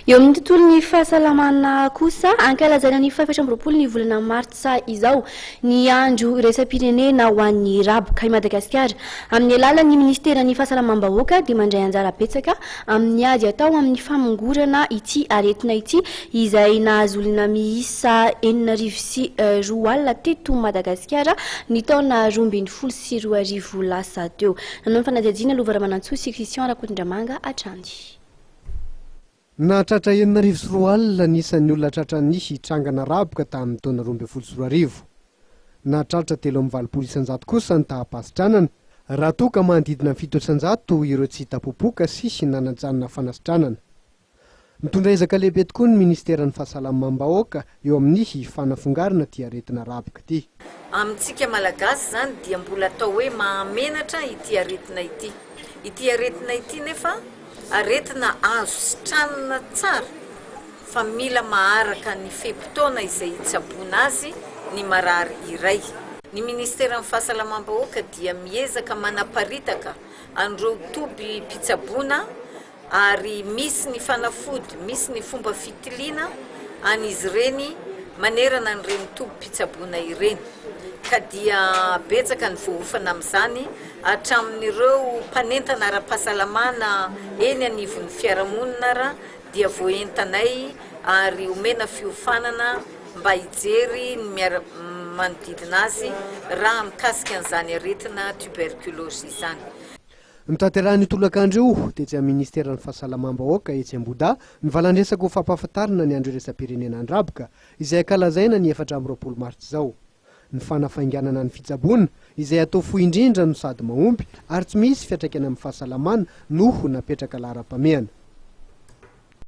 Eo amin'ny tontolon'ny fahasalamana kosa, ankalazaina ny faha 24 ny volana martsa izao ny andro iraisam-pirenena ho an'ny raboka. I Madagasikara, amin'ny alalan'ny minisiteran'ny fahasalamam-bahoaka dia mandray anjara betsaka amin'ny ady atao amin'ny famongorana ity aretina ity izay nahazo olona miisa 2006 teto Madagasikara ny taona 2012 lasa teo. Nanao ny fanadihadiana Lova Ramanantsoa sy Christian Rakotondramanga hatrany. Nahatratra 2006 ny isan'ny olona tratran'ny trangana raboka tamin'ny taona 2012. Nahatratra 83% kosa ny taham-pahasitranana, raha toa ka manodidina ny 7% ireo tsy hita popoka sy nanajanona fanasitranana. Mitondra ezaka lehibe tokoa ny minisiteran'ny Fahasalamam-bahoaka eo amin'ny fanafongarana ity aretina raboka ity. Amintsika Malagasy izany dia mbola atao hoe mahamenatra ity aretina ity. Ity aretina ity nefa aretina azo sitranina tsara fa mila maharaka ny fe-potoana izay hitsaboana azy ny marary iray. Ny Ministeran'ny Fahasalamam-bahoaka dia miezaka manaparitaka an'ireo tobim-pitsaboana ary misy ny fanafody, misy ny fomba fitiliana an'izy ireny manerana an'ireny tobim-pitsaboana ireny ka dia betsaka ny voaofana amin'izany hatramin'ireo mpanentana ara-pahasalamana eny anivon'ny fiarahamonina ara dia voaentanay ary omena fiofanana mba hijery ny miara manodidina azy raha mikasika an'izany aretina tuberculose izany. Notanterahin'io tolakandro io, tetsy amin'ny Ministeran'ny Fahasalamam-bahoaka etsy Ambohidahy, ny valandresaka ho fampahafantarana ny Andro Iraisam-pirenena Andraboka, izay ankalazaina ny 24 martsa izao. Ny fanafainganana ny fitsaboana, izay atao fohy indrindra no sady mahomby ary tsy misy fiantraikany amin'ny fahasalamana no napetraka laharam-pahamehana.